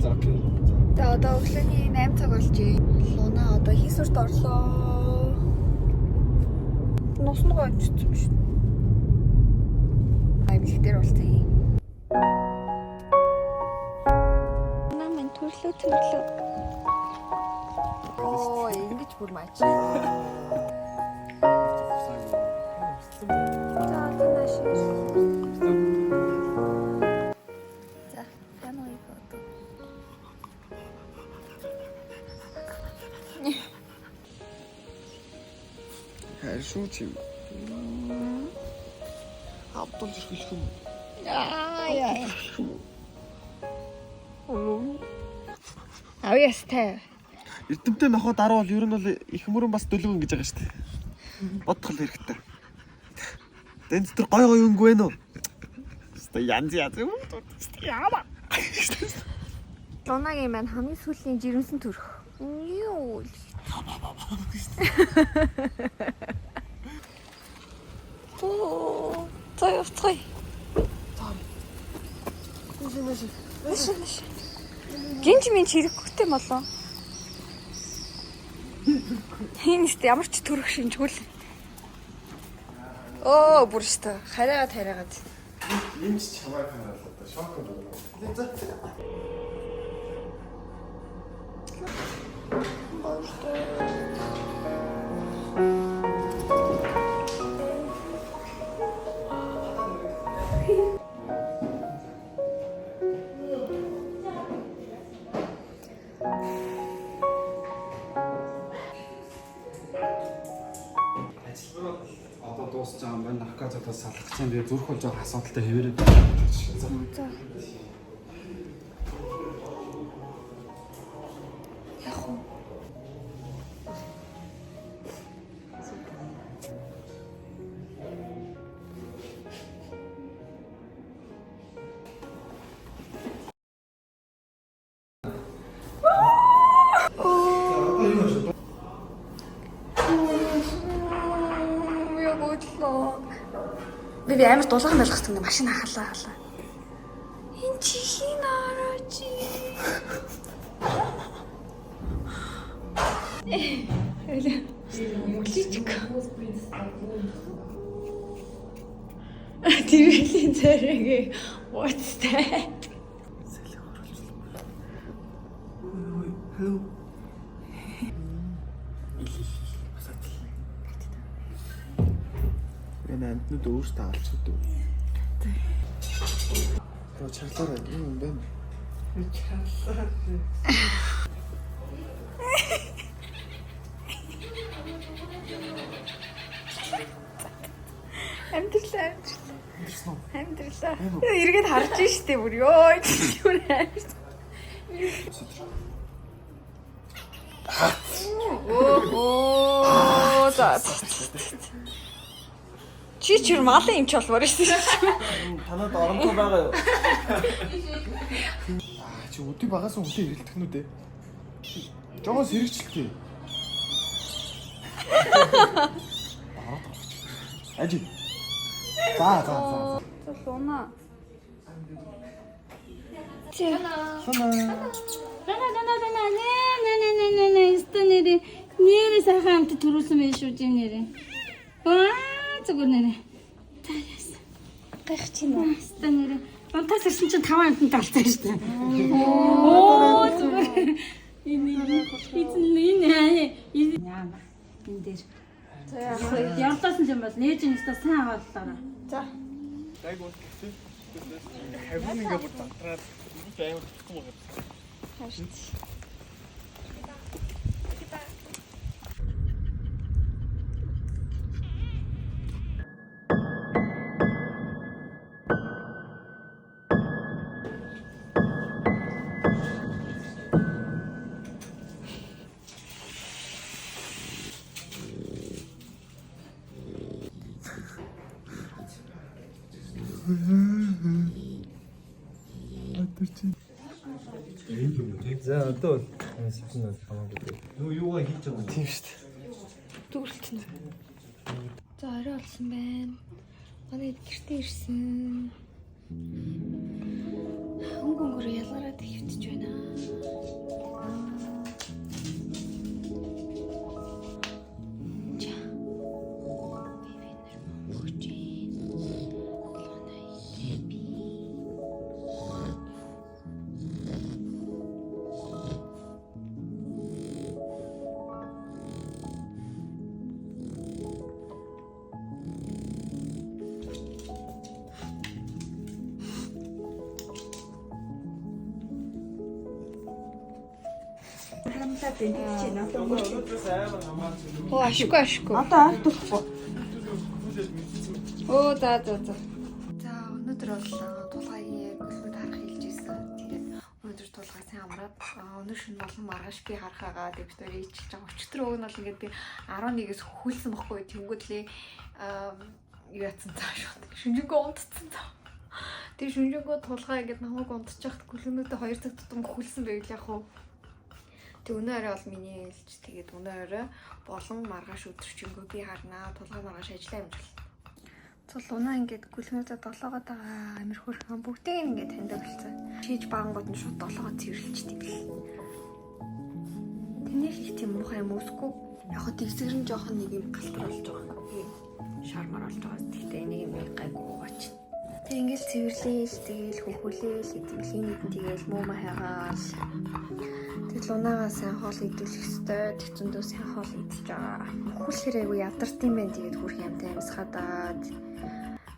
За okay. За, одоо өглөөний 8 цаг болж байна. Луна одоо хийсвэрт орлоо. Нуснаа онцсон юм шүү. Аймлэг дээр уулзъя. Луна минь төрлөө төрлөө. Оо, ингэж бүр маач. За, одоо наашир. За, ханои фото. Хайр шүү чи. Абдул ирэх юм. Аа яа. Авьяастай. Эрдэмтэй нохоо дараа бол ер нь бол их мөрөн бас дөлгөн гэж байгаа шүү дээ. Бодох л хэрэгтэй. Дэн дотор гой гой өнгө вэ нөө? Хэвээ янз янз юм. Яама. Лунагийн маань хамгийн сүүлийн жирэмсэн төрх. Юу. Оо, за явцгаая. Нэш нэш. Гинж минь чирэгтэй болоо. Энэ ихтэй ямар ч төрөх шинжгүй л. Оо, бүр штэ. Хараагаад хараагаад. Энд ч чамайг хараад одоо шок болоо. За. Ажиллагаа одоо дуусч байгаа юм байна. Наркозодоос салах гэж байна. Тэгээ зүрх бол жоох асуудалтай хэвээрээ байна. За. Яг уу. Яг өдлөө. Би амар дулаан байлгах юм машин халаа халаа. Энэ чи хин араа чи. Өглөж. Тэрлийн царайг what's that? Hello. Энэ амтнууд өөрсдөө алчдаг. Тэ. Чарлаарай юм юм байна. Амьдралаа амьдралаа. Амьдралаа. Эргээд харж штэ бүр ёо. Бүр амар. Оо за. Чи чир малын юм ч болмоор штэ. Танад оромтой байгаа юу? Аа чи өдий багаас үнтэй хэрэлдэх нү дээ. Жогоос хэрэгчлээ. Ороод орчих. Ажи. За за за. За луна. Санаа. Дана дана дана нэ нэ нэ нэ нэ нэ өстө нэрээ нэрээ сайхан амт төрүүлсэн байх шүү дээ нэрээ. Аа зүгээр нэрээ. За яасан. Гайх чи нэ. Өстө нэрээ. Унтаас ирсэн чинь 5 амтанд алдсан шүү дээ. Оо зүгээр. Энэ энэ энэ энэ яама энэ дээр. За яах вэ? Явлаасан юм бол нээж энэ өстө сайн хааллаараа. За. Даг бол гэсэн. Хавин ингээ бүр затраад ингэж амар тухгүй байгаа. Харж. За одоо бол сэвсэн бол хамаагүй. Нөгөө юугаа хийж байгаа юм? Тийм шүү дээ. Дүүрэлтэн. За орой болсон байна. Манай гэртээ ирсэн. Өнгө өнгөөрөө ялгараад хөвтөж байна. За. Би бид нар мөнгөж байна. Луна happy. Харамлаад байна гэж чинь одоо өнгөрч. Оо ашгүй ашгүй. Одоо ард болохгүй. Оо за за за. За өнөөдөр бол тулгаагийн гөлмөд харах хэлж ирсэн. Тэгээд өнөөдөр тулгаа сайн амраад өнөө шөнө болон маргааш би харахаагаа тэгээд бид хоёр ичилж байгаа. Өчигдөр уг нь бол ингээд би 11-ээс хөхүүлсэн бохгүй. Тэнгүүтлээ юу яцсан цаа шууд. Шүнжэнгөө унтцсан цаа. Тэгээд шүнжэнгөө тулгаа ингээд намайг унтчих гөлмөдөө 2 цаг тутам хөхүүлсэн байвал яг уу. Тэг өнөө орой бол миний ээлж тэгээд өнөө орой болон маргааш өдөржингөө би харнаа. Тулгаа маргааш ажиллаа амжилт. Цул унаа ингээд гүлмөөдөө долоогоод байгаа амир хөөрхөн бүгдийг ингээд таньдаг болсон. Шийж багангууд нь шууд долоогоо цэвэрлждэг бэл. Тэнийх их тийм муухай юм үүсэхгүй. Яг хөө тэгсгэр нь жоохон нэг юм галтар болж байгаа. Ийм шармар болж байгаа. Тэгтээ энийг юм гайгүй уугач. Тэг ингээд цэвэрлээл, тэгээл хөхүүлээл, эдэмлийн нэгэн тэгээл муу маа хайгаал. Тэгэл унаагаа сайн хоол идүүлэх ёстой. Тэг зөндөө сайн хоол идэж байгаа. Хөхүүлэхээр айгу ядарт юм байна. Тэгээд хүрх юмтай амьсгаадаад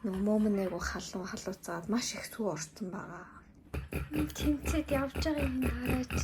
нөгөө мөмн айгу халуун халууцаад маш их сүү орсон байгаа. Тэмцээд явж байгаа юм хараач.